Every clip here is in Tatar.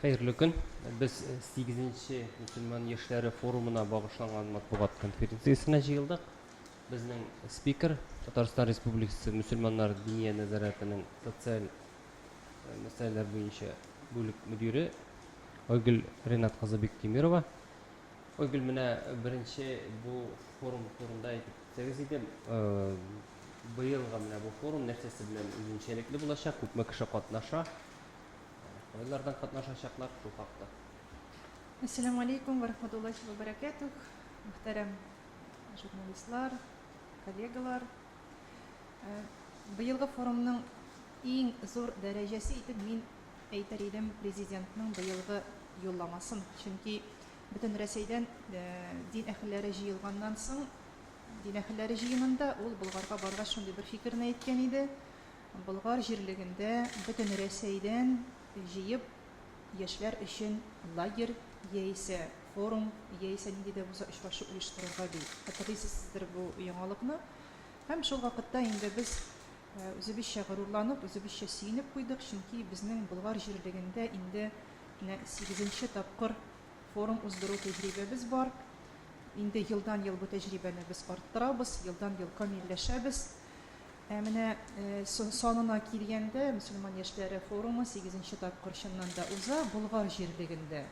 Хәерле көн. Без сигезенче мөселман яшьләре форумына багышланган матбугат конференциясенә җыелдык. Безнең спикер, Татарстан Республикасы мөселманнар диния нәзарәтенең социаль мәсьәләләр буенча бүлек мөдире Айгөл Ренат кызы Биктимирова. Айгөл, менә беренче бу форум турында әйтеп китсәгез иде. Быелгы менә бу форум нәрсәсе белән үзенчәлекле булачак, күпме кеше катнаша? Кайлардан катнашачаклар, шул хакта. Әссәламү алейкум вә рахматуллахи вә бәрәкәтүх, мөхтәрәм журналистлар, коллегалар. Быелгы форумның иң зур дәрәҗәсе итеп мин әйтер идем президентның быелгы юлламасын. Чөнки бөтен Рәсәйдән дин әһелләре җыелганнан соң, дин әһелләре җыенында ул Болгарга баргач шундый бер фикерне әйткән иде. Болгар җирлегендә бөтен Рәсәйдән җыеп яшьләр өчен лагерь яисә форум, яисә нинди дә булса очрашу оештырырга ди. Хәтерлисездер бу яңалыкны. Һәм шул вакытта инде без үзебезчә горурланып, үзебезчә сөенеп куйдык, чөнки безнең Болгар җирлегендә инде менә сигезенче тапкыр форум уздыру тәҗрибәбез бар. Инде елдан-ел бу тәҗрибәне без арттырабыз, елдан-ел камилләшәбез. Ә менә санына килгәндә, мөселман яшьләре форумы сигезенче тапкыр чыннан да уза Болгар җирлегендә.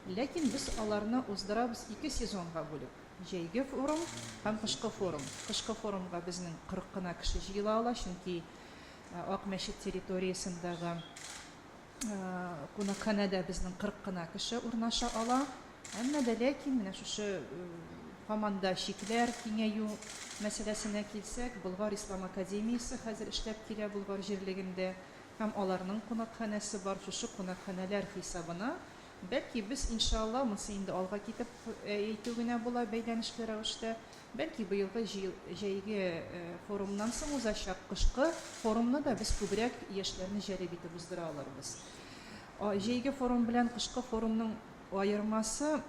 Ләкин без аларны уздырабыз ике сезонга бүлеп, җәйге форум һәм кышкы форум. Кышкы форумга безнең 40 кына кеше җыела ала, чөнки Ак мәчет территориясендәге Кунакханәдә безнең 40 кына кеше урнаша ала. Әмма дә ләкин менә шушы һаман да чикләр киңәю мәсьәләсенә килсәк, Болгар ислам академиясе хәзер эшләп килә Болгар җирлегендә һәм аларның кунакханәсе бар. Шушы кунакханәләр хисабына, бәлки, без, иншалла, монысы инде алга китеп әйтү генә була бәйләнешле рәвештә, Бәлки быелгы җәйге форумнан соң узачак кышкы форумны да без күбрәк яшьләрне җәлеп итеп уздыра алырбыз. Җәйге форум белән кышкы форумның аермасы,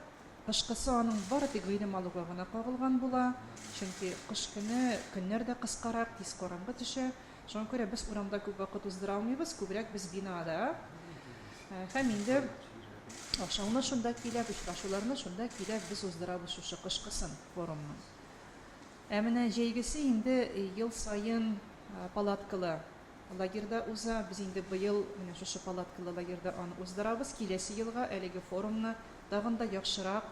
кышкысы аның бары тик гыйлем алуга гына кагылган була, чөнки кыш көне көннәр дә кыскарак, тиз караңгы төшә. Шуңа күрә без урамда күп вакыт уздыра алмыйбыз, күбрәк без бинада. Һәм инде ашауны шунда көйләп, очрашуларны шунда көйләп без уздырабыз шушы кышкысын форумның. Ә менә җәйгесе инде ел саен палаткалы лагерьда уза. Без инде быел менә шушы палаткалы лагерьда аны уздырабыз. Киләсе елга әлеге форумны тагын да яхшырак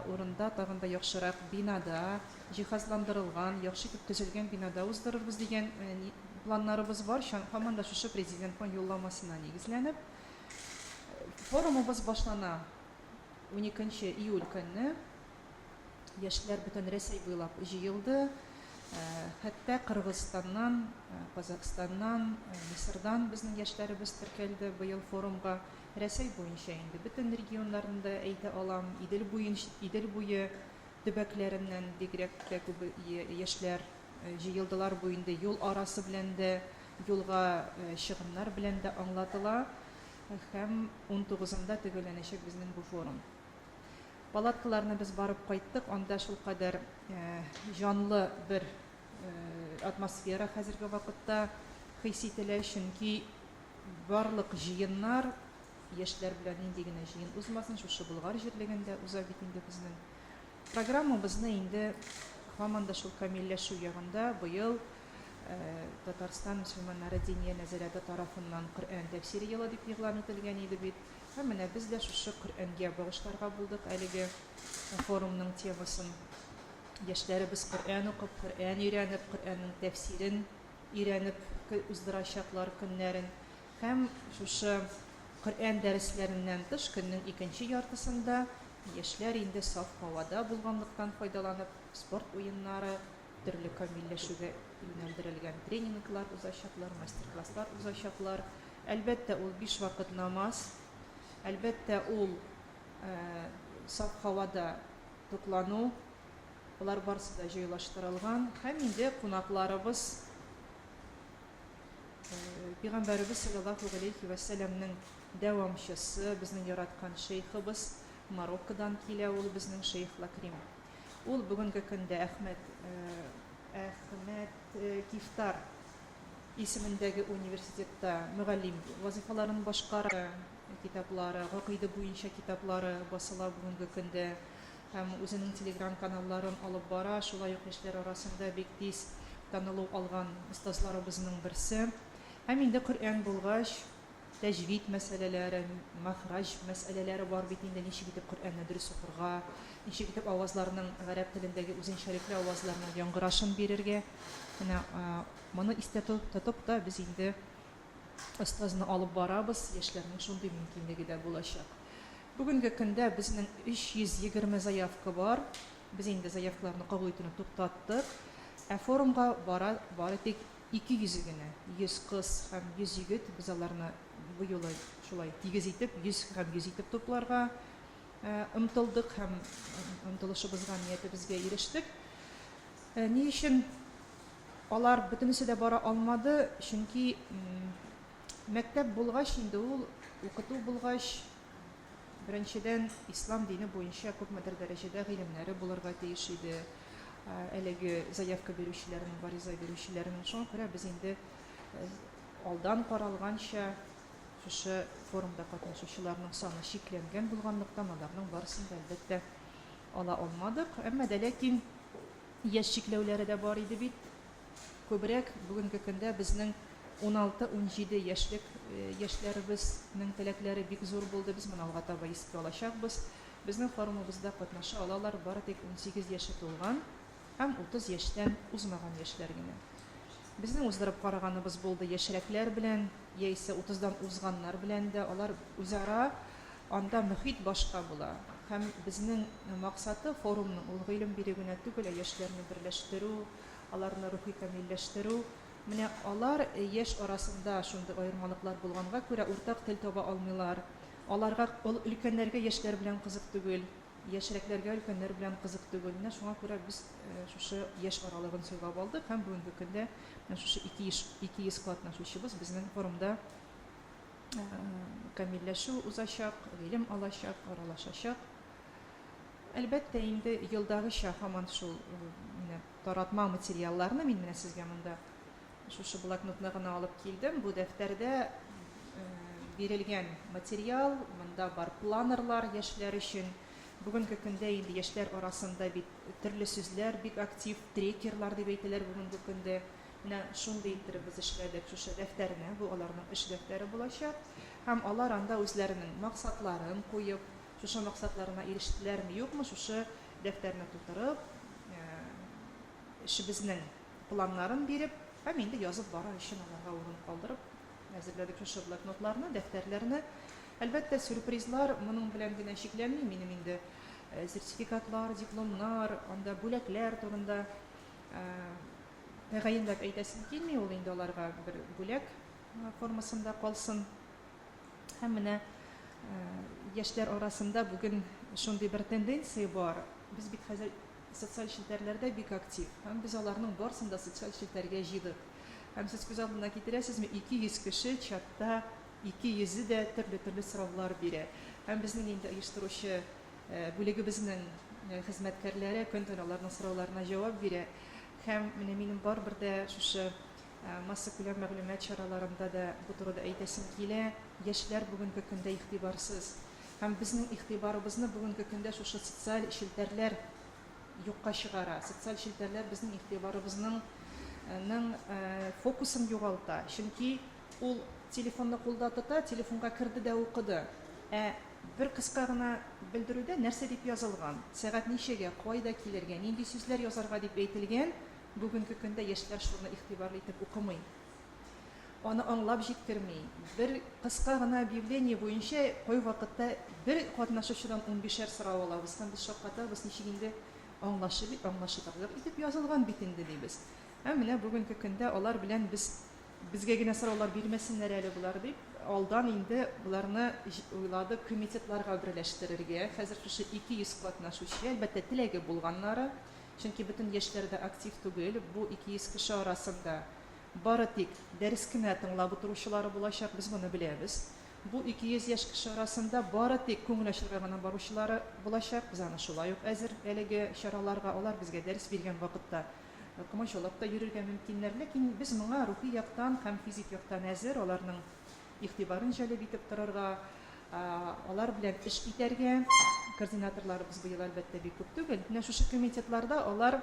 урында, тагын да яхшырак бинада, җиһазландырылган, яхшы итеп төзелгән бинада уздырырбыз дигән планнарыбыз бар. Һаман да шушы Президентның юлламасына нигезләнеп. Форумыбыз башлана уникенче июль көнне. Яшьләр бөтен Рәсәй буйлап җыелды. Хәтта Кыргызстаннан, Казахстаннан, Мисырдан безнең яшьләребез теркәлде быел форумга. Рәсәй буенча инде бөтен регионнарны да әйтә алам. Идел буен, Идел буе төбәкләреннән бигрәк тә күп яшьләр җыелдылар. Бу инде юл арасы белән дә, юлга чыгымнар белән дә аңлатыла. Һәм унтугызында төгәлләнәчәк безнең бу форум. Палаткаларны без барып кайттык, анда шулкадәр җанлы бер атмосфера хәзерге вакытта хис ителә, чөнки барлык җыеннар, яшьләр белән нинди генә җыен узмасын, шушы Болгар җирлегендә уза бит инде безнең. Программабызны инде һаман да шул камилләшү ягында быел Татарстан мөселманнары Диния нәзарәте тарафыннан Коръән тәфсире елы дип игълан ителгән иде бит. Һәм менә без дә шушы Коръәнгә багышларга булдык әлеге форумның темасын. Яшьләребез Коръән укып, Коръән өйрәнеп, Коръәннең тәфсирен өйрәнеп уздырачаклар көннәрен. Һәм шушы Коръән дәресләреннән тыш көннең икенче яртысында яшьләр инде саф һавада булганлыктан файдаланып, спорт уеннары, төрле камилләшүгә юнәлдерелгән тренинглар узачаклар, мастер-класслар узачаклар. Әлбәттә, ул биш вакыт намаз, әлбәттә, ул саф һавада туклану, болар барысы да җайлаштырылган. Һәм инде кунакларыбыз Пәйгамбәребез салләллаһу галәйһи вә сәлләмнең дәвамчысы, безнең яраткан шейхыбыз, Мароккодан килә ул, безнең шейх Лакрим. Ул бүгенге көндә Әхмәт Әхмәт Кифтар исемендәге университетта мөгаллим вазыйфаларын башкара. китаплары, гакыйдә буенча китаплары басыла бүгенге көндә һәм үзенең телеграм-каналларын алып бара. Шулай ук яшьләр арасында бик тиз танылу алган остазларыбызның берсе. Һәм инде Коръән булгач, тәҗвид мәсьәләләре, махраҗ мәсьәләләре бар бит инде, ничек итеп Коръәнне дөрес укырга, ничек итеп авазларның, гарәп телендәге үзенчәлекле авазларның яңгырашын бирергә. Менә моны истә тотып та без инде остазны алып барабыз, яшьләрнең шундый мөмкинлеге дә булачак. Бүгенге көндә безнең 320 заявка бар. Без инде заявкаларны кабул итүне туктаттык. Ә форумга бара бары тик 200 генә, 100 кыз һәм 100 егет, без аларны бу юлы шулай тигез итеп, 100 һәм 100 итеп тупларга омтылдык һәм омтылышыбызга, ниятебезгә ирештек. Ни өчен алар бөтенесе дә бара алмады? Чөнки мәктәп булгач инде ул, укыту булгач, Беренчедән, ислам дине буенча күпмедер дәрәҗәдә гыйлемнәре булырга тиеш иде әлеге заявка бирүчеләрнең, гариза бирүчеләрнең. Шуңа күрә без инде алдан каралганча, шушы форумда катнашучыларның саны чикләнгән булганлыктан, аларның барысын да, әлбәттә, ала алмадык. Әмма дә ләкин яшь чикләүләре дә бар иде бит. Күбрәк бүгенге көндә безнең 16-17 яшьлек яшьләребезнең теләкләре бик зур булды. Без моны алга таба искә алачакбыз. Безнең форумыбызда катнаша алалар бары тик 18 яше тулган һәм 30 яшьтән узмаган яшьләр генә. Безнең уздырып караганыбыз булды яшьрәкләр белән, яисә утыздан узганнар белән дә. Алар үзара анда мөхит башка була. Һәм безнең максаты форумның ул гыйлем бирү генә түгел, ә яшьләрне берләштерү, аларны рухи камилләштерү. Менә алар яшь арасында шундый аермалыклар булганга күрә уртак тел таба алмыйлар. Аларга ул өлкәннәргә яшьләр белән кызык түгел, яшьрәкләргә өлкәннәр белән кызык түгел. Менә шуңа күрә без шушы яшь аралыгын сайлап алдык һәм бүгенге көндә менә шушы 200 катнашучыбыз безнең форумда камилләшү узачак, гыйлем алачак, аралашачак. Әлбәттә инде, елдагыча һаман шул менә таратма материалларны мин менә сезгә монда шушы блокнотны гына алып килдем. Бу дәфтәрдә бирелгән материал, монда бар планерлар яшьләр өчен. Бүгенге көндә инде яшьләр арасында бит төрле сүзләр бик актив, трекерлар дип әйтәләр бүгенге көндә. Менә шундый иттереп без эшләдек шушы дәфтәрне, бу аларның эш дәфтәре булачак. Һәм алар анда үзләренең максатларын куеп, шушы максатларына ирештеләрме, юкмы, шушы дәфтәрне тутырып, эшебезнең планнарын биреп һәм инде язып барыр өчен аларга урын калдырып әзерләдек шушы блокнотларны, дәфтәрләрне. Әлбәттә, сюрпризлар моның белән генә чикләнми, минем инде сертификатлар, дипломнар, анда бүләкләр турында тәгаенләп әйтәсем килми, ул инде аларга бер бүләк формасында калсын. Һәм менә яшьләр арасында бүген шундый бер тенденция бар. Без бит хәзер социаль челтәрләрдә бик актив. Һәм без аларның барысын да социаль челтәргә җыйдык. Һәм сез күз алдына китерәсезме, 200 кеше чатта ике йөзе дә төрле-төрле сораулар бирә. Һәм безнең инде оештыручы бүлегебезнең хезмәткәрләре көн-төн аларның сорауларына җавап бирә. Һәм менә минем барыбер дә шушы Массакүләм мәгълүмат чараларында да бу турыда әйтәсем килә, яшьләр бүгенге көндә игътибарсыз. Һәм безнең игътибарыбызны бүгенге көндә шушы социаль челтәрләр юкка чыгара. Социаль челтәрләр безнең игътибарыбызның ның фокусын югалта. Чөнки ул телефонны кулда тота, телефонга керде дә укыды. Ә бер кыска гына белдерүдә нәрсә дип язылган, сәгать ничәгә, кайда килергә, нинди сүзләр язарга дип әйтелгән, Бүгенге көндә яшьләр шуны игътибарлы итеп укымый. Аны аңлап җиткерми. Бер кыска гына объявление буенча кайвакытта бер катнашучыдан унбишәр сорау алабыз һәм без шаккатабыз, ничек инде аңлашып, аңлашылырлык итеп язылган бит инде, дибез. Һәм менә бүгенге көндә алар белән без безгә генә сораулар бирмәсеннәр әле болар дип, алдан инде боларны уйладык комитетларга берләштерергә. Хәзер шушы 200 катнашучы, әлбәттә, теләге булганнары, Чөнки бөтен яшьләр дә актив түгел, бу 200 кеше арасында бары тик дәрес кенә тыңлап утыручылары булачак, без моны беләбез. Бу 200 яшь кеше арасында бары тик күңел ачырга гына баручылары булачак, без аны шулай ук әзер әлеге чараларга, алар безгә дәрес биргән вакытта комачаулап та йөрергә мөмкиннәр, ләкин без моңа рухи яктан һәм физик яктан әзер, аларның игътибарын җәлеп итеп торырга. Алар белән эш итәргә. Координаторларыбыз быел, әлбәттә, бик күп түгел. Менә шушы комитетларда алар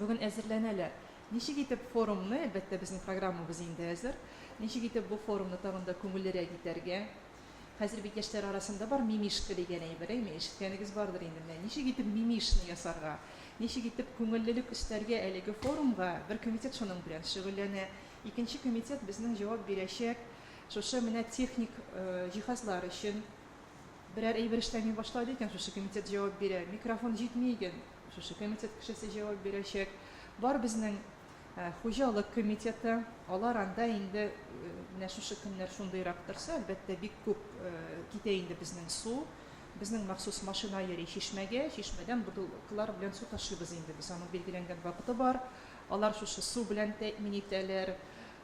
бүген әзерләнәләр. Ничек итеп форумны, әлбәттә, безнең программабыз инде әзер, ничек итеп бу форумны тагын да күңеллерәк итәргә? Хәзер бит яшьләр арасында бар мимишка дигән әйбер, әйме, ишеткәнегез бардыр инде. Менә ничек итеп мимишны ясарга, ничек итеп күңеллелек өстәргә әлеге форумга, бер комитет шуның белән шөгыльләнә. Икенче комитет безнең җавап бирәчәк шушы менә техник җиһазлар өчен. Берәр әйбер эшләми башлады икән, шушы комитет җавап бирә. Микрофон җитми икән, шушы комитет кешесе җавап бирәчәк. Бар безнең хуҗалык комитеты, алар анда инде менә шушы көннәр шундыйрак торса, әлбәттә, бик күп китә инде безнең су. Безнең махсус машина йөри чишмәгә, чишмәдән бутылкалар белән су ташыйбыз инде без, аның билгеләнгән вакыты бар. Алар шушы су белән тәэмин итәләр.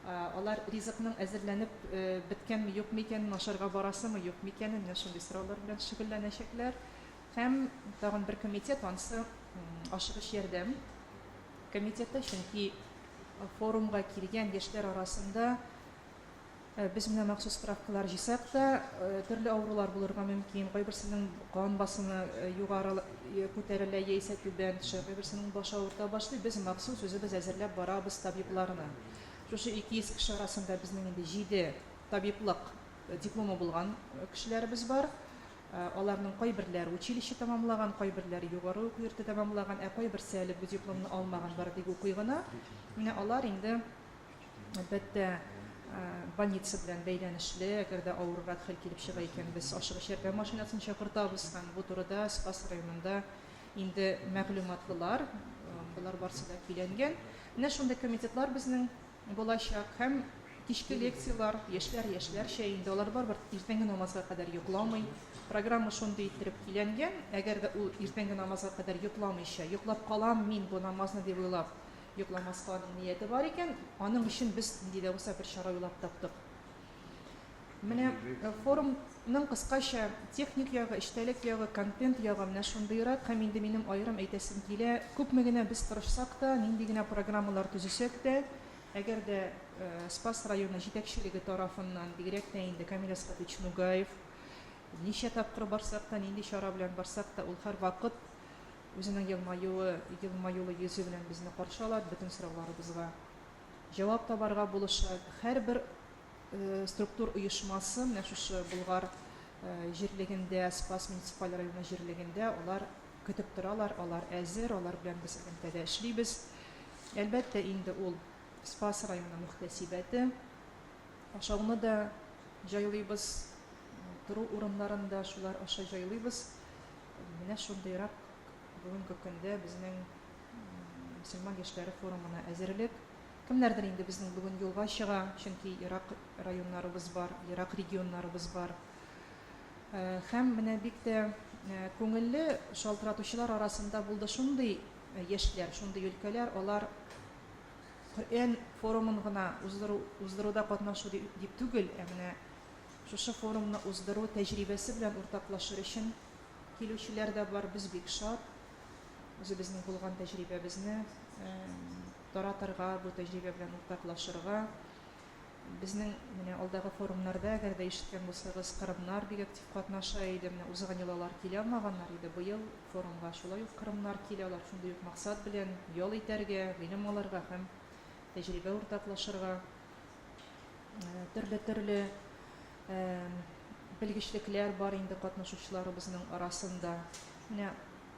Алар ризыкның әзерләнеп беткәнме, юкмы икәнен, ашарга барасымы, юкмы икәнен, менә шундый сораулар белән шөгыльләнәчәкләр. Һәм тагын бер комитет, анысы ашыгыч ярдәм комитеты, чөнки форумга килгән яшьләр арасында без менә махсус справкалар җыйсак та, төрле авырулар булырга мөмкин. Кайберсенең кан басымы югары күтәрелә яисә түбән төшә, кайберсенең башы авырта башлый. Без махсус үзебез әзерләп барабыз табибларны. Шушы 200 кеше арасында безнең инде җиде табиблык дипломы булган кешеләребез бар. Аларның кайберләре училище тәмамлаган, кайберләре югары уку йорты тәмамлаган, ә кайберсе әле бу дипломны алмаган, бары тик укый гына. Менә алар инде Әлбәттә, больница белән бәйләнешле, әгәр дә авыррак хәл килеп чыга икән, без ашыгыч ярдәм машинасын чакыртабыз һәм бу турыда Спас районында инде мәгълүматлылар, болар барсы да көйләнгән. Менә шундый комитетлар безнең булачак һәм кичке лекцияләр, яшьләр яшьләрчә инде, алар барыбер иртәнге намазга кадәр йокламый. Программа шундый иттереп көйләнгән, әгәр дә ул иртәнге намазга кадәр йокламыйча, йоклап калам мин бу намазны дип уйлап, Йокламаска аның нияте бар икән, аның өчен без нинди дә булса бер чара уйлап таптык. Менә форумның кыскача техник ягы, эчтәлек ягы, контент ягы менә шундыйрак һәм инде минем аерым әйтәсем килә, күпме генә без тырышсак та, нинди генә программалар төзесәк тә, әгәр дә Спас районы җитәкчелеге тарафыннан, бигрәк тә инде Камил Әсхәтович Нугаев, ничә тапкыр барсак та, нинди чара белән барсак та, ул һәрвакыт Үзенең елмаюы, елмаюлы йөзе белән безне каршы ала, бөтен сорауларыбызга җавап табарга булыша. Һәрбер структур оешмасы менә шушы Болгар җирлегендә, Спас муниципаль районы җирлегендә алар көтеп торалар, алар әзер, алар белән без элемтәдә эшлибез. Әлбәттә инде ул Спас районы мөхтәсибәте. Ашауны да җайлыйбыз, тору урыннарын да шулар аша җайлыйбыз. Менә шундыйрак бүгенге көндә безнең мөселман яшьләре форумына әзерлек. Кемнәрдер инде безнең бүген юлга чыга, чөнки ерак районнарыбыз бар, ерак регионнарыбыз бар. Һәм менә бик тә күңелле шалтыратучылар арасында булды шундый яшьләр, шундый өлкәләр, алар Коръән форумын гына уздыру, уздыруда катнашу дип түгел, ә менә Шушы форумны уздыру тәҗрибәсе белән уртаклашыр өчен килүчеләр дә бар. Без бик шат. Үзебезнең булган тәҗрибәбезне таратырга, бу тәҗрибә белән уртаклашырга. Безнең менә алдагы форумнарда, әгәр дә ишеткән булсагыз, кырымнар бик актив катнаша иде. Менә узган ел алар килә алмаганнар иде. Быел форумга шулай ук кырымнар килә. Алар шундый ук максат белән ял итәргә, гыйлем алырга һәм тәҗрибә уртаклашырга. Төрле-төрле белгечлекләр бар инде катнашучыларыбызның арасында. Менә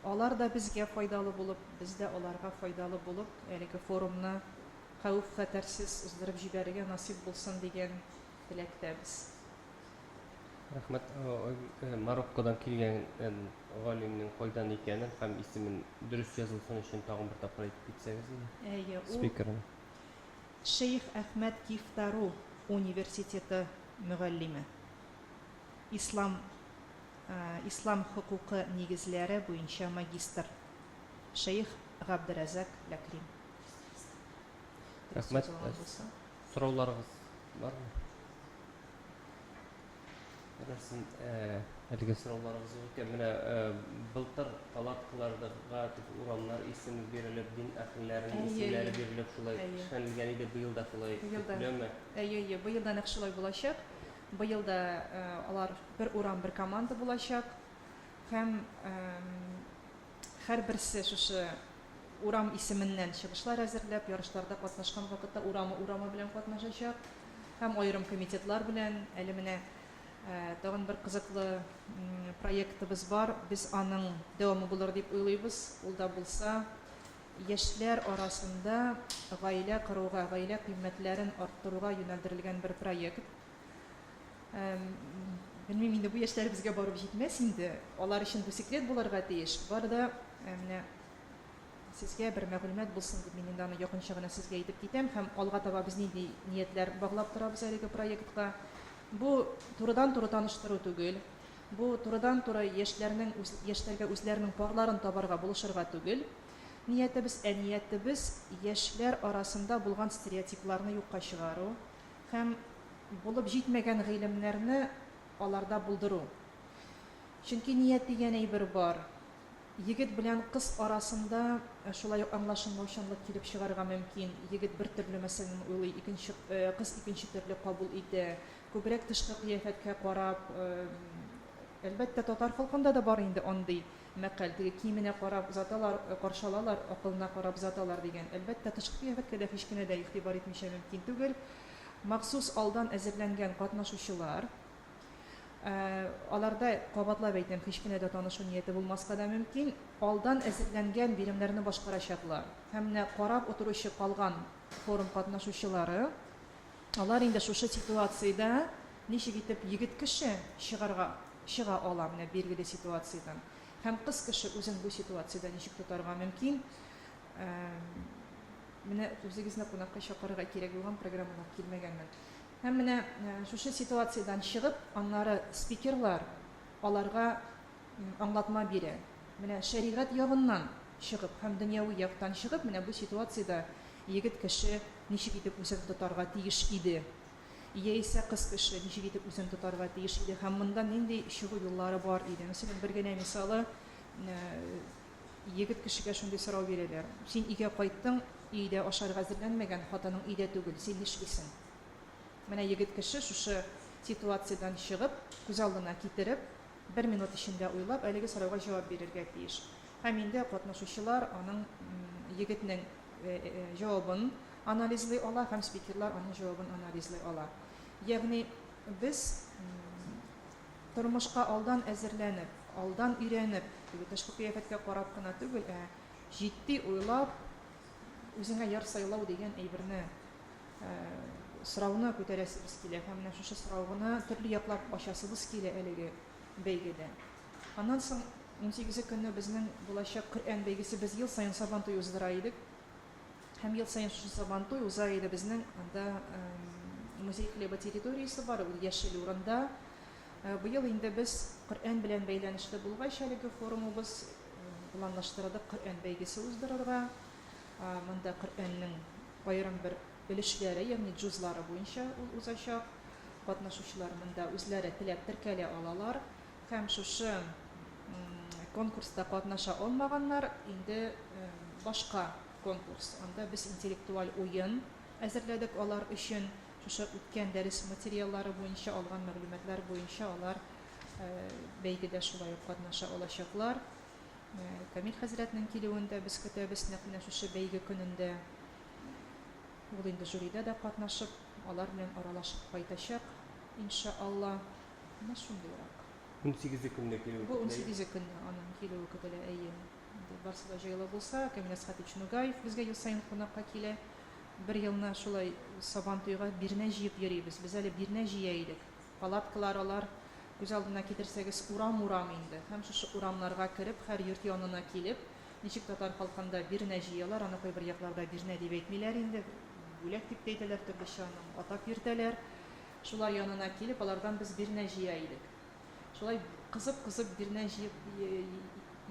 алар да безгә файдалы булып, без дә аларга файдалы булып, әлеге форумны хәвеф-хәтәрсез уздырып җибәрергә насыйп булсын дигән теләктәбез. Рәхмәт. Мароккодан килгән галимнең кайдан икәнен һәм исемен дөрес язылсын өчен тагын бер тапкыр әйтеп китсәгез иде. Әйе, ул Спикерны. Шейх Әхмәд Кифтару университеты мөгаллиме. Ислам Ислам хокукы нигезләре буенча магистр. Шейх Габдерәзак Ләкрим. Дөрес Рәхмәт. язылган булса. Сорауларыгыз бармы? Берәрсен әлеге сорауларыгыз юк икән, менә былтыр палаткаларга дип урамнар исеме бирелеп, дин әһелләренең исемнәре бирелеп шулай эшләнелгән иде, быел да шулай көтеләме? Әйе, әйе, быел да нәкъ шулай булачак. Быел да алар бер урам, бер команда булачак. Һәм һәрберсе шушы урам исеменнән чыгышлар әзерләп, ярышларда катнашкан вакытта урамы-урамы белән катнашачак һәм аерым комитетлар белән. Әле менә тагын бер кызыклы проектыбыз бар. Без аның дәвамы булыр дип уйлыйбыз. Ул да булса, яшьләр арасында гаилә коруга, гаилә кыйммәтләрен арттыруга юнәлдерелгән бер проект. Белмим инде, бу яшьләребезгә барып җитмәс инде. Алар өчен бу секрет булырга тиеш. Бары да менә сезгә бер мәгълүмат булсын дип, мин инде аны якынча гына сезгә әйтеп китәм һәм алга таба без нинди ниятләр баглап торабыз әлеге проектка. Бу турыдан-туры таныштыру түгел. Бу турыдан-туры яшьләрнең яшьләргә үзләренең парларын табарга булышырга түгел. Ниятебез, ә ниятебез яшьләр арасында булган стереотипларны юкка чыгару һәм булып җитмәгән гыйлемнәрне аларда булдыру. Чөнки ният дигән әйбер бар. Егет белән кыз арасында шулай ук аңлашылмаучанлык килеп чыгарга мөмкин. Егет бер төрле мәсәлән уйлый, икенче кыз икенче төрле кабул итә. Күбрәк тышкы кыяфәткә карап, әлбәттә, татар халкында да бар инде андый мәкаль, теге киеменә карап озаталар, каршы алалар, акылына карап озаталар дигән. Әлбәттә, тышкы кыяфәткә дә һич кенә дә игътибар итмичә мөмкин түгел. Махсус алдан әзерләнгән катнашучылар, Аларда, кабатлап әйтәм, һич кенә дә танышу нияте булмаска да мөмкин. Алдан әзерләнгән биремнәрне башкарачаклар. Һәм менә карап утыручы калган форум катнашучылары, алар инде шушы ситуациядә ничек итеп егет кеше чыгарга, чыга ала менә билгеле ситуациядән. Һәм кыз кеше үзен бу ситуациядә ничек тотарга мөмкин. Менә үзегезне кунакка чакырырга кирәк булган программага килмәгәнмен. Һәм менә шушы ситуациядән чыгып, аннары спикерлар аларга аңлатма бирә. Менә шәригать ягыннан чыгып һәм дөньяви яктан чыгып, менә бу ситуациядә егет кеше ничек итеп үзен тотарга тиеш иде, яисә кыз кеше ничек итеп үзен тотарга тиеш иде һәм монда нинди чыгу юллары бар иде. Мәсәлән, бер генә мисалы, егет кешегә шундый сорау бирәләр, Син өйгә кайттың, өйдә ашарга әзерләнмәгән, хатының өйдә түгел, син нишлисең? Менә егет кеше шушы ситуациядән чыгып, күз алдына китереп, бер минут эчендә уйлап, әлеге сорауга җавап бирергә тиеш. Һәм инде катнашучылар аның, егетнең җавабын анализлый ала һәм спикерлар аның җавабын анализлый ала. Ягъни без тормышка алдан әзерләнеп, алдан өйрәнеп, теге тышкы кыяфәткә карап кына түгел, ә җитди уйлап, үзеңә яр сайлау дигән әйберне сорауны күтәрәсебез килә һәм менә шушы сорауны төрле яклап ачасыбыз килә әлеге бәйгедә. Аннан соң унсигезе көнне безнең булачак Коръән бәйгесе, без ел саен Сабантуй уздыра идек. Һәм ел саен шушы Сабантуй уза иде безнең анда музей хлеба территориясе бар, ул яшел урында. Быел инде без Коръән белән бәйләнешле булгач әлеге форумыбыз планлаштырдык Коръән бәйгесе уздырырга. Монда Коръәннең аерым бер өлешләре, ягъни джузлары буенча ул узачак. Катнашучылар монда үзләре теләп теркәлә алалар һәм шушы конкурста катнаша алмаганнар инде башка конкурс. Анда без интеллектуаль уен әзерләдек алар өчен. Шушы үткән дәрес материаллары буенча, алган мәгълүматлар буенча алар бәйгедә шулай ук катнаша алачаклар. Камил хәзрәтнең килүен дә без көтәбез нәкъ менә шушы бәйге көнендә. Ул инде жюрида да катнашып, алар белән аралашып кайтачак, инша Алла. Менә шундыйрак. Унсигезе көнне килүе көтелә. Бу унсигезе көнне аның килүе көтелә, әйе. Инде барсы да җайлы булса, Камил Әсхәтович Нугаев безгә ел саен кунакка килә. Бер елны шулай Сабантуйга бирнә җыеп йөрибез. Без әле бирнә җыя идек. Палаткалар алар, күз алдына китерсәгез, урам-урам инде. Һәм шушы урамнарга кереп, һәр йорт янына килеп, ничек татар халкында бирнә җыялар, аны кайбер якларда бирнә дип әйтмиләр инде, бүләк дип тә әйтәләр, төрлечә аны атап йөртәләр. Шулар янына килеп, алардан без бирнә җыя идек. Шулай кызып-кызып бирнә җыеп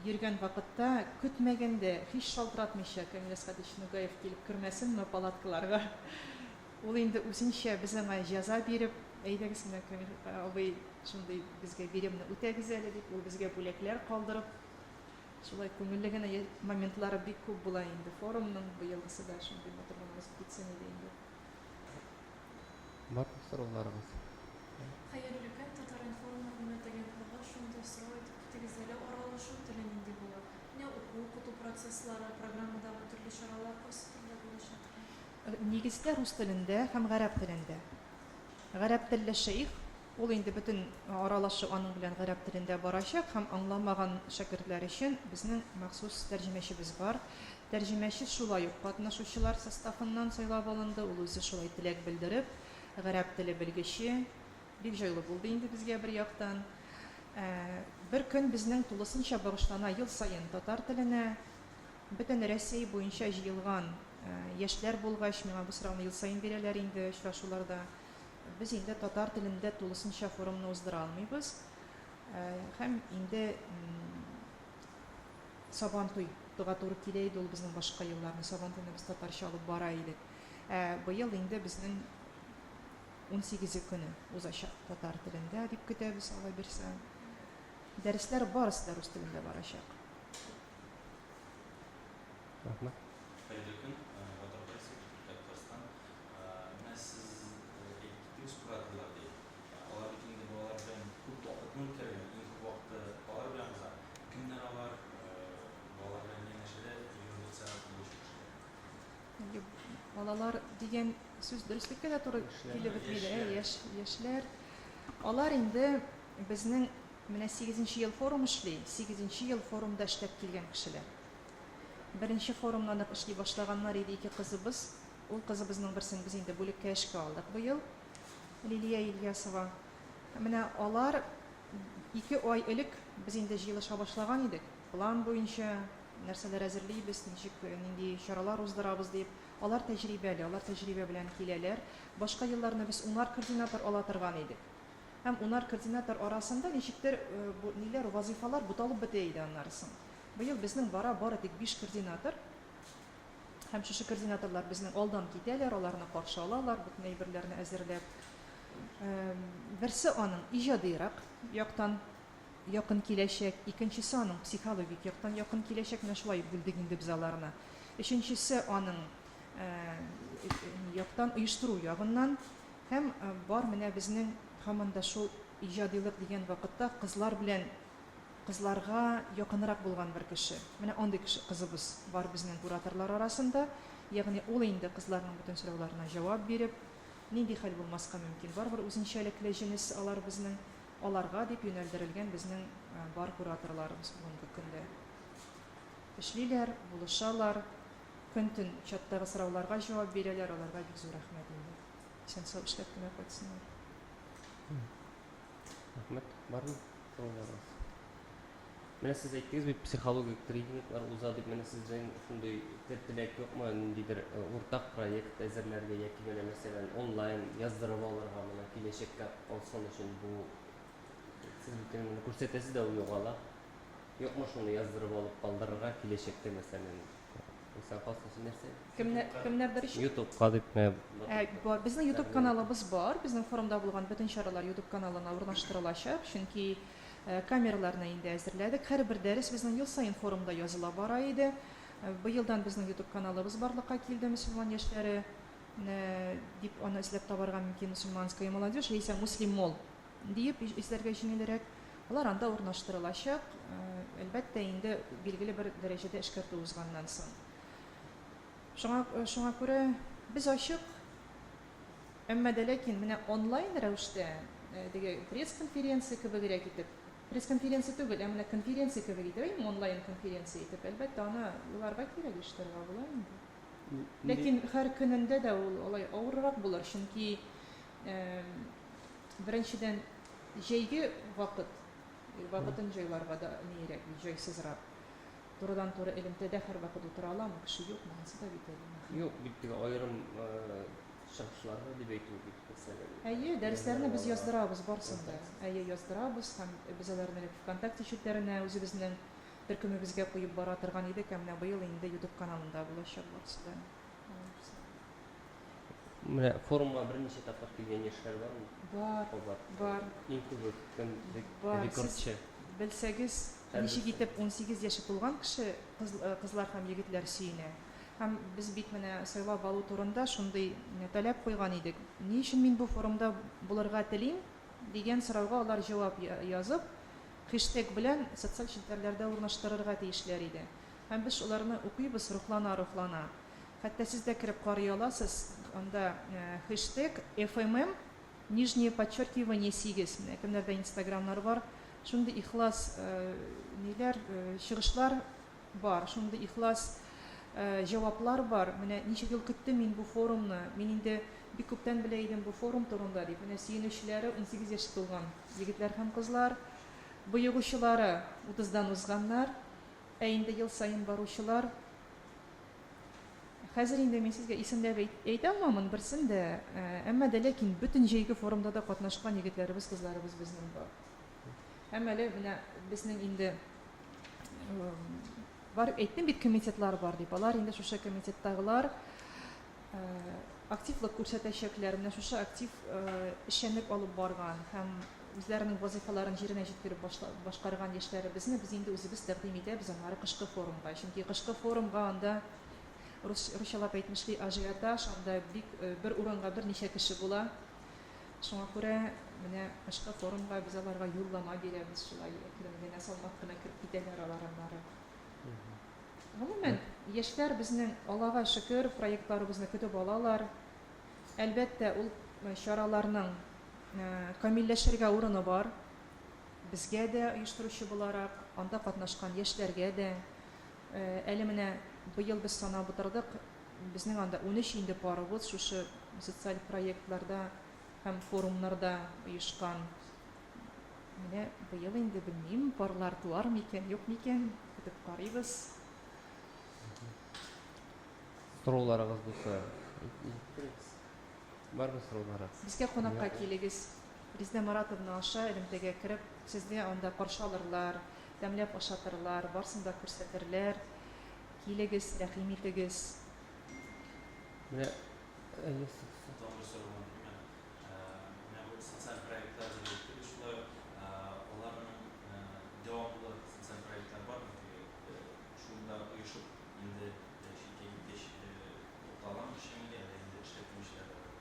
йөргән вакытта, көтмәгәндә, һич шалтыратмыйча, Камил Әсхәтович Нугаев килеп кермәсенме палаткаларга? Ул инде үзенчә без аңа җәза биреп, әйдәгез менә Камил абый шундый безгә биремне үтәгез әле дип, ул безгә бүләкләр калдырып, шулай күңелле генә моментлары бик күп була инде форумның, быелгысы да шундый матур гына узып китсен иде инде. Бармы сорауларыгыз? Хәерле көн, Татар-информ мәгълүмат агентлыгы, шундый сорау әйтеп китегез әле, аралашу теле нинди булыр? Менә уку-укыту процесслары, программадагы төрле чаралар кайсы телдә булачак икән? Нигездә рус телендә һәм гарәп телендә. Гарәп телле шәех, ул инде бөтен аралашу аның белән гарәп телендә барачак һәм аңламаган шәкертләр өчен безнең махсус тәрҗемәчебез бар. Тәрҗемәче шулай ук катнашучылар составыннан сайлап алынды, ул үзе шулай теләк белдереп, гарәп теле белгече. Бик җайлы булды инде безгә бер яктан. Бер көн безнең тулысынча багышлана ел саен татар теленә. Бөтен Рәсәй буенча җыелган яшьләр булгач, миңа бу сорауны ел саен бирәләр инде очрашуларда. Без инде татар телендә тулысынча форумны уздыра алмыйбыз. Һәм инде Сабантуйга туры килә иде ул безнең башка елларны. Сабантуйны без татарча алып бара идек. Ә быел инде безнең унсигезе көне узачак татар телендә дип көтәбез, Алла бирсә. Дәресләр барысы да рус телендә барачак. Рәхмәт. Хәерле көн, Батыр Борисович, Татарстан. Менә сез әйтеп киттегез кураторлар диеп. Алар бит инде балалар белән күп вакытны үткәргән, иң күп вакыты алар белән уза. Кемнәр алар, балалар белән янәшәдә 24 сәгать булучы кешеләр? Әйе, балалар дигән сүз дөреслеккә дә туры килеп бетми дә, яшь, яшьләр. Алар инде безнең менә сигезенче ел форум эшли, сигезенче ел форумда эшләп килгән кешеләр. Беренче форумнан ук эшли башлаганнар иде ике кызыбыз. Ул кызыбызның берсен без инде бүлеккә эшкә алдык быел, Лилия Ильясова. Менә алар ике ай элек без инде җыелыша башлаган идек, план буенча, нәрсәләр әзерлибез, ничек, нинди чаралар уздырабыз дип. Алар тәҗрибәле, алар тәҗрибә белән киләләр. Башка елларны без унар координатор ала торган идек. Һәм унар координатор арасында ничектер бу ниләр, вазыйфалар буталып бетә иде аннары соң. Быел безнең бара бары тик биш координатор. Һәм шушы координаторлар безнең алдан китәләр, аларны каршы алалар, бөтен әйберләрне әзерләп. Берсе аның иҗадыйрак яктан якын киләчәк, икенчесе аның психологик яктан якын киләчәк, менә шулай бүлдек инде без аларны. Өченчесе аның яктан оештыру ягыннан һәм бар менә безнең һаман да шул иҗадилык дигән вакытта кызлар белән кызларга якынрак булган бер кеше. Менә андый кеше кызыбыз бар безнең кураторлар арасында. Ягъни ул инде кызларның бөтен сорауларына җавап биреп, нинди хәл булмаска мөмкин, барыбер үзенчәлекле җенес алар безнең. Аларга дип юнәлдерелгән безнең бар кураторларыбыз бүгенге көндә. Эшлиләр, булышалар, көн-төн чаттагы сорауларга җавап бирәләр, аларга бик зур рәхмәт инде. Исән-сау эшләп кенә кайтсыннар. Рәхмәт. Бармы сорауларыгыз? Менә сез әйттегез бит, психологик тренинглар уза дип, менә сезнең шундый теләк юкмы, ниндидер уртак проект әзерләргә яки менә мәсәлән онлайн яздырып алырга, менә киләчәккә калсын өчен бу сез бит моны күрсәтәсез дә ул югала. Юкмы шуны яздырып алып калдырырга киләчәктә мәсәлән? Исән калсын өчен нәрсә? Кемнәр, кемнәрдер өчен? Ютубка дип менә. Ә, безнең YouTube каналыбыз бар. Безнең форумда булган бөтен чаралар YouTube каналына урнаштырылачак, чөнки Камераларны инде әзерләдек. Һәрбер дәрес безнең ел саен форумда языла бара иде. Быелдан безнең YouTube каналыбыз барлыкка килде, Мөселман яшьләре дип аны эзләп табарга мөмкин, Мусульманская молодежь яисә Муслиммол диеп эзләргә җиңелрәк. Алар анда урнаштырылачак, әлбәттә инде билгеле бер дәрәҗәдә эшкәртү узганнан соң. Шуңа, шуңа күрә без ачык. Әмма дә ләкин менә онлайн рәвештә, теге пресс-конференция кебегрәк итеп, пресс-конференция түгел, ә менә конференция кебек итеп, әйеме, онлайн конференция итеп, әлбәттә, аны уйларга кирәк, оештырырга була инде. Ләкин һәр көнендә дә ул алай авыррак булыр, чөнки, беренчедән, җәйге вакыт, вакытын җайларга да ниерәк бит, җайсызрак. Турыдан-туры элемтәдә һәрвакыт утыра аламы кеше? Юк, монысы да бит әле мөһим. Юк, бит теге аерым чыгышларны дип әйтү бит, мәсәлән. Әйе, дәресләрне без яздырабыз барысын да. Әйе, яздырабыз һәм без аларны элек ВКонтакте челтәренә үзебезнең төркемебезгә куеп бара торган идек, ә менә быел инде Ютуб каналында булачак барысы да. Менә форумга берничә тапкыр килгән яшьләр бармы? Бар. Кабат. Бар. Иң күбе кем Бар. рекордчы? Сез белсәгез, ничек итеп 18 яше тулган кеше, кыз, кызлар һәм егетләр сөенә. Һәм без бит менә сайлап алу турында шундый таләп куйган идек. Ни өчен мин бу форумда булырга телим? Дигән сорауга алар җавап язып, хештег белән социаль челтәрләрдә урнаштырырга тиешләр иде. Һәм без шуларны укыйбыз, рухлана-рухлана. Хәтта сез дә кереп карый аласыз, анда хештег FMM нижнее подчеркивание 8. Менә кемнәрдә инстаграмнар бар, шундый ихлас ниләр, чыгышлар бар, шундый ихлас җаваплар бар. Менә ничә ел көттем мин бу форумны, мин инде бик күптән белә идем бу форум турында, дип. Менә сөенүчеләре 18 яшь тулган егетләр һәм кызлар, боегучылары утыздан узганнар, ә инде ел саен баручылар. Хәзер инде мин сезгә исемләп әйтә алмамын берсен дә, әмма дә ләкин бөтен җәйге форумда да катнашкан егетләребез, кызларыбыз безнең бар. Һәм әле менә безнең инде бар, әйттем бит, комитетлар бар дип. Алар инде шушы комитеттагылар активлык күрсәтәчәкләр. Менә шушы актив эшчәнлек алып барган һәм үзләренең вазыйфаларын җиренә җиткереп башкарган яшьләребезне без инде үзебез тәкъдим итәбез аннары кышкы форумга. Чөнки кышкы форумга анда русчалап әйтмешли ажиотаж, анда бик бер урынга берничә кеше була. Шуңа күрә менә кышкы форумга без аларга юллама бирәбез, шулай әкрен генә, салмак кына кереп китәләр алар аннары. Гомумән, яшьләр безнең, Аллага шөкер, проектларыбызны көтеп алалар. Әлбәттә, ул чараларның камилләшергә урыны бар. Безгә дә, оештыручы буларак, анда катнашкан яшьләргә дә. Әле менә быел без санап утырдык, Безнең анда 13 инде парыбыз шушы социаль проектларда һәм форумнарда оешкан. Менә быел инде белмим, парлар туар микән, юк микән, көтеп карыйбыз. Сорауларыгыз булса, әйтегез. Бармы сорауларыгыз? Безгә кунакка килегез. Резидә Маратовна аша элемтәгә кереп, сезне анда каршы алырлар, тәмләп ашатырлар, барсын да күрсәтерләр. Килегез, рәхим итегез. Менә, әйе, сез. Тагын бер сорау бар, мөмкинме? Менә бу социаль проектлар дип әйттегез, шулай ук аларның дәвамлы социаль проектлар бармы? Теге шунда оешып инде читкә киткәч тукталамы эшчәнлеге, әллә инде эшләп килүчеләр дә бармы?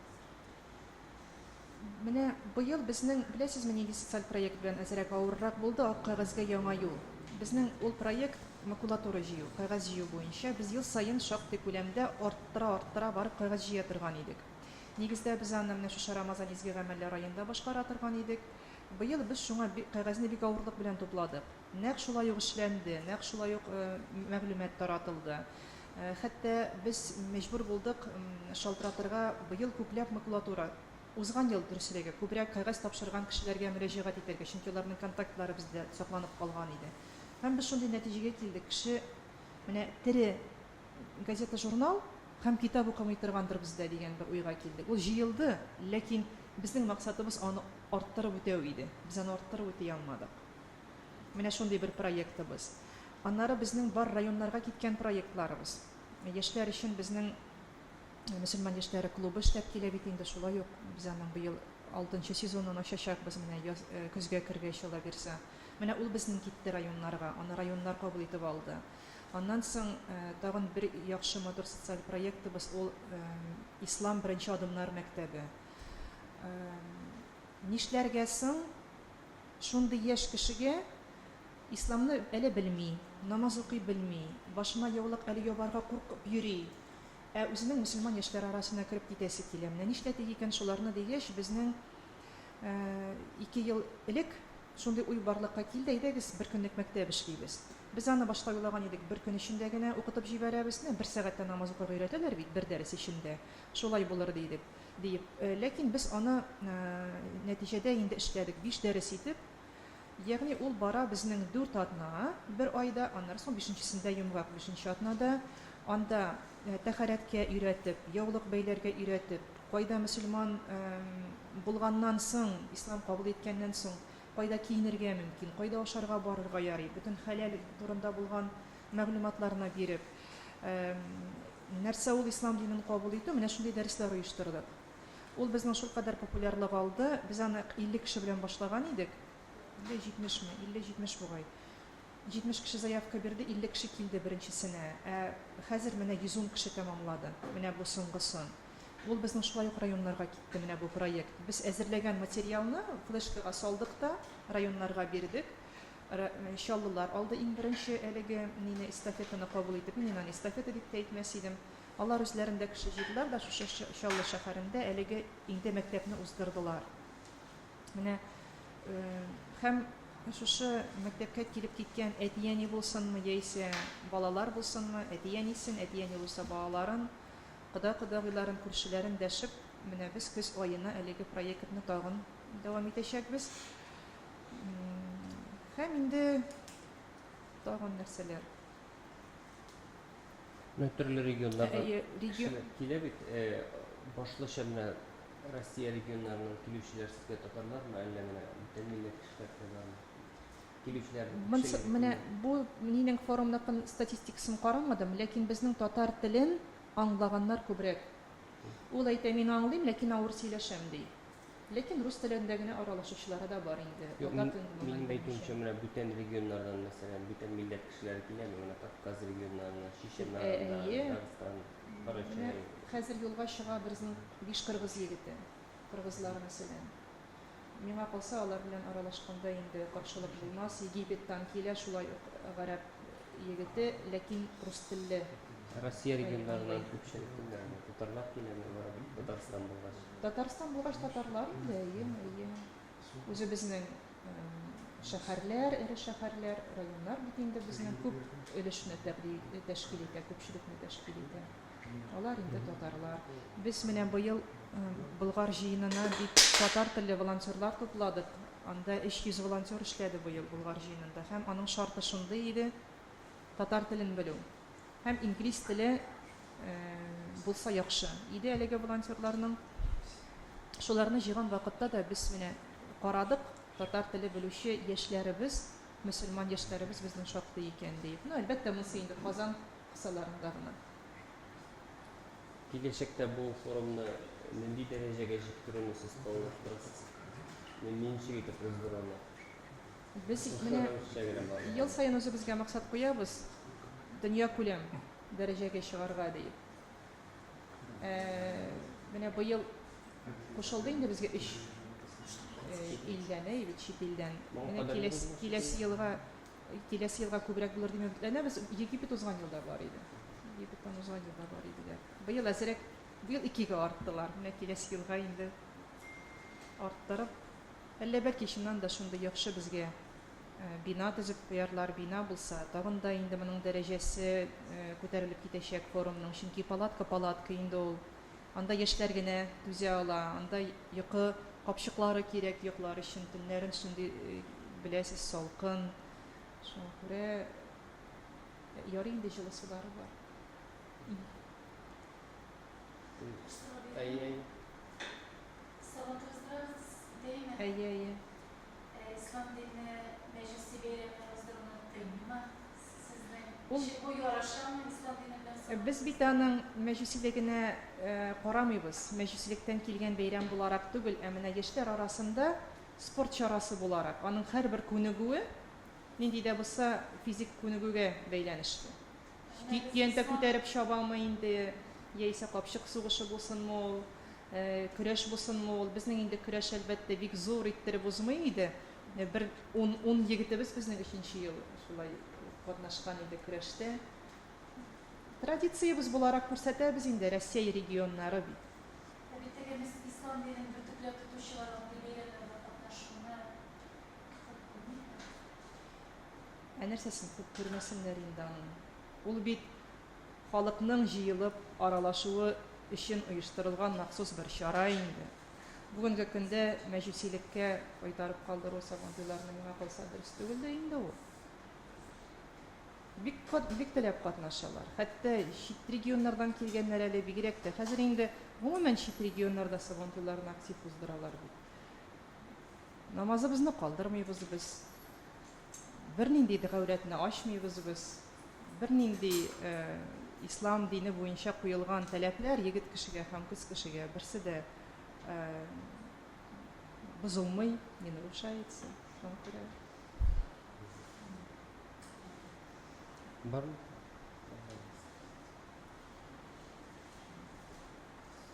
Менә быел безнең, беләсезме, нинди социаль проект белән әзрәк авыррак булды, Ак кәгазьгә яңа юл. Безнең ул проект макулатура җыю, кәгазь җыю буенча. Без ел саен шактый күләмдә арттыра-арттыра барып кәгазь җыя торган идек. Нигездә без аны менә шушы Рамазан изге гамәлләр аенда башкара торган идек. Быел без шуңа кәгазьне бик авырлык белән тупладык. Нәкъ шулай ук эшләнде, нәкъ шулай ук мәгълүмат таратылды. Хәтта без мәҗбүр булдык шалтыратырга, быел күпләп макулатура, узган ел, дөресрәге, күбрәк кәгазь тапшырган кешеләргә мөрәҗәгать итәргә, чөнки аларның контактлары бездә сакланып калган иде. Һәм без шундый нәтиҗәгә килдек, кеше менә тере газета-журнал һәм китап укымый торгандыр бездә дигән бер уйга килдек. Ул җыелды, ләкин безнең максатыбыз аны арттырып үтәү иде. Без аны арттырып үти алмадык. Менә шундый бер проектыбыз. Аннары безнең бар районнарга киткән проектларыбыз. Яшьләр өчен безнең Мөселман яшьләре клубы эшләп килә бит инде, шулай ук без аның быел алтынчы сезонын ачачакбыз, менә яз, көзгә кергәч, Алла бирсә. Менә ул безнең китте районнарга, аны районнар кабул итеп алды. Аннан соң тагын бер яхшы матур социаль проектыбыз ул Ислам беренче адымнар мәктәбе. Нишләргә соң? Шундый яшь кешегә исламны әле белми, намаз укый белми, башына яулык әле ябарга куркып йөри, ә үзенең мөселман яшьләре арасына кереп китәсе килә. Менә нишләтик икән шуларны дигәч, безнең ике ел элек шундый уй барлыкка килде, әйдәгез, бер көнлек мәктәп эшлибез. Без аны башта уйлаган идек, бер көн эчендә генә укытып җибәрәбез, менә бер сәгатьтә намаз укырга өйрәтәләр бит, бер дәрес эчендә, шулай булыр дидек. Диеп. Ләкин без аны нәтиҗәдә инде эшләдек, биш дәрес итеп. Ягъни ул бара безнең дүрт атна, бер айда, аннары соң бишенчесендә йомгак, бишенче атнада. Анда тәһарәткә өйрәтеп, яулык бәйләргә өйрәтеп, кайда мөселман булганнан соң, ислам кабул иткәннән соң, кайда киенергә мөмкин, кайда ашарга барырга ярый, бөтен хәләл турында булган мәгълүматларны биреп, Нәрсә ул ислам динен кабул итү, менә шундый дәресләр оештырдык. Ул безнең шулкадәр популярлык алды, без аны 50 кеше белән башлаган идек, 50, 70-ме, 50, 70 бугай. 70 кеше заявка бирде, 50 кеше килде беренчесенә. Ә хәзер менә 110 кеше тәмамлады, менә бу соңгысын. Ул безнең шулай ук районнарга китте менә бу проект. Без әзерләгән материалны флешкага салдык та районнарга бирдек. Чаллылар алды иң беренче әлеге мине эстафетаны кабул итеп. Мин аны эстафета дип тә әйтмәс идем. Алар үзләрендә кеше җыйдылар да шушы Чаллы шәһәрендә әлеге инде мәктәпне уздырдылар. Менә һәм шушы мәктәпкә килеп киткән әти-әни булсынмы, яисә балалар булсынмы, әти-әнисен, әти-әни булса балаларын, кода-кодагыйларын, күршеләрен дәшеп, менә без көз аена әлеге проектны тагын дәвам итәчәкбез. Һәм инде тагын нәрсәләр? Менә төрле регионнардан кешеләр килә бит. Башлыча менә Россия регионнарыннан килүчеләр сезгә татарлармы, әллә менә бүтән милләт кешеләре дә бармы? Килүчеләр. Монсы менә бу нинең форумныкын статистикасын карамадым, ләкин безнең татар телен аңлаганнар күбрәк. Ул әйтә, мин аңлыйм, ләкин авыр сөйләшәм, ди. Ләкин рус телендә генә аралашучылары да бар инде. Юк, мин, минем әйтүемчә, менә бүтән регионнардан, мәсәлән, бүтән милләт кешеләре киләме? Менә Кавказ регионнарыннан, Чеченнардан, Дагыстан, Карачай. Хәзер юлга чыга безнең биш кыргыз егете. Кыргызлар, мәсәлән. Миңа калса, алар белән аралашканда инде каршылык булмас. Египеттан килә шулай ук гарәп егете, ләкин рус телле. Россия регионнарыннан күпчелек кемнәр? Татарлар киләме? Барыбер Татарстан булгач. Татарстан булгач татарлар инде, әйе, әйе. Үзебезнең шәһәрләр, эре шәһәрләр, районнар бит инде безнең күп өлешне тәшкил итә, күпчелекне тәшкил итә. Алар инде татарлар. Без менә быел Болгар җыенына дип татар телле волонтерлар тупладык. Анда 300 волонтер эшләде быел Болгар җыенында. Һәм аның шарты шундый иде, татар телен белү. Һәм инглиз теле булса яхшы иде әлеге волонтерларның. Шуларны җыйган вакытта да без менә карадык, татар теле белүче яшьләребез, мөселман яшьләребез безнең шактый икән диеп. Ну, әлбәттә, монысы инде Казан кысаларында гына. Киләчәктә бу форумны нинди дәрәҗәгә җиткерүне сез планлаштырасыз? Ничек итеп уздыруны? Без менә ел саен үзебезгә максат куябыз, дөньякүләм дәрәҗәгә чыгарга диеп. Менә быел кушылды инде безгә өч илдән, әй бит чит илдән. Менә киләсе киләсе елга киләсе елга күбрәк булыр дип өметләнәбез. Египет узган елда бар иде. Египеттан узган елда бар иделәр. Быел әзрәк, быел икегә арттылар. Менә киләсе елга инде арттырып Әллә бәлки чыннан да шундый яхшы безгә бина төзеп куярлар, бина булса, тагын да инде моның дәрәҗәсе күтәрелеп китәчәк форумның, чөнки палатка палатка инде ул. Анда яшьләр генә түзә ала, анда йокы капчыклары кирәк йоклар өчен, төннәрен шундый, беләсез, салкын. Шуңа күрә ярый инде җылы сулары бар. Әйе, әйе. Сабантуй уздырабыз дәйме? Әйе, әйе. Ә ислам дине мәҗүси бәйрәмне уздыруны тыймыймы? Сезнең Ул ничек бу ярашамы ислам дине белән Сабантуй? Без бит аның мәҗүсилегенә карамыйбыз. Мәҗүсилектән килгән бәйрәм буларак түгел, ә менә яшьләр арасында спорт чарасы буларак. Аның һәрбер күнегүе нинди дә булса физик күнегүгә бәйләнешле. Көянтә күтәреп чабамы инде, яисә капчык сугышы булсынмы ул, көрәш булсынмы ул. Безнең инде көрәш, әлбәттә, бик зур иттереп узмый иде. Бер ун, ун егетебез безнең өченче ел шулай катнашкан иде көрәштә. Традициябез буларак күрсәтәбез инде, Рәсәй регионнары бит. Ә бит теге ислам динен бөртекләп тотучылар андый бәйрәмнәрдә катнашуны хуп күрмиме? Ә нәрсәсен хуп күрмәсеннәр инде аның? Ул бит халыкның җыелып аралашуы өчен оештырылган махсус бер чара инде. Бүгенге көндә мәҗүсилеккә кайтарып калдыру Сабантуйларны миңа калса дөрес түгел дә инде ул. Бик бик теләп катнашалар. Хәтта чит регионнардан килгәннәр әле бигрәк тә. Хәзер инде гомумән чит регионнарда Сабантуйларны актив уздыралар бит. Намазыбызны калдырмыйбыз без. Бернинди дә гаурәтне ачмыйбыз без. Бернинди ислам дине буенча куелган таләпләр егет кешегә һәм кыз кешегә берсе дә бозылмый, не нарушается. Шуңа күрә. Бармы?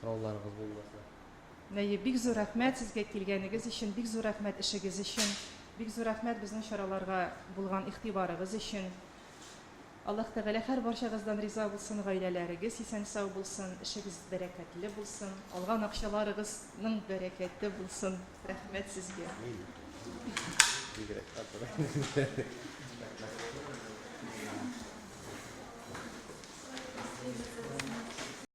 Сорауларыгыз булмаса. Әйе, бик зур рәхмәт сезгә килгәнегез өчен, бик зур рәхмәт эшегез өчен, бик зур рәхмәт безнең чараларга булган игътибарыгыз өчен. Аллаһ Тәгалә һәрбарчагыздан риза булсын, гаиләләрегез исән-сау булсын, эшегез бәрәкәтле булсын, алган акчаларыгызның бәрәкәте булсын. Рәхмәт сезгә. Бигрәк матур.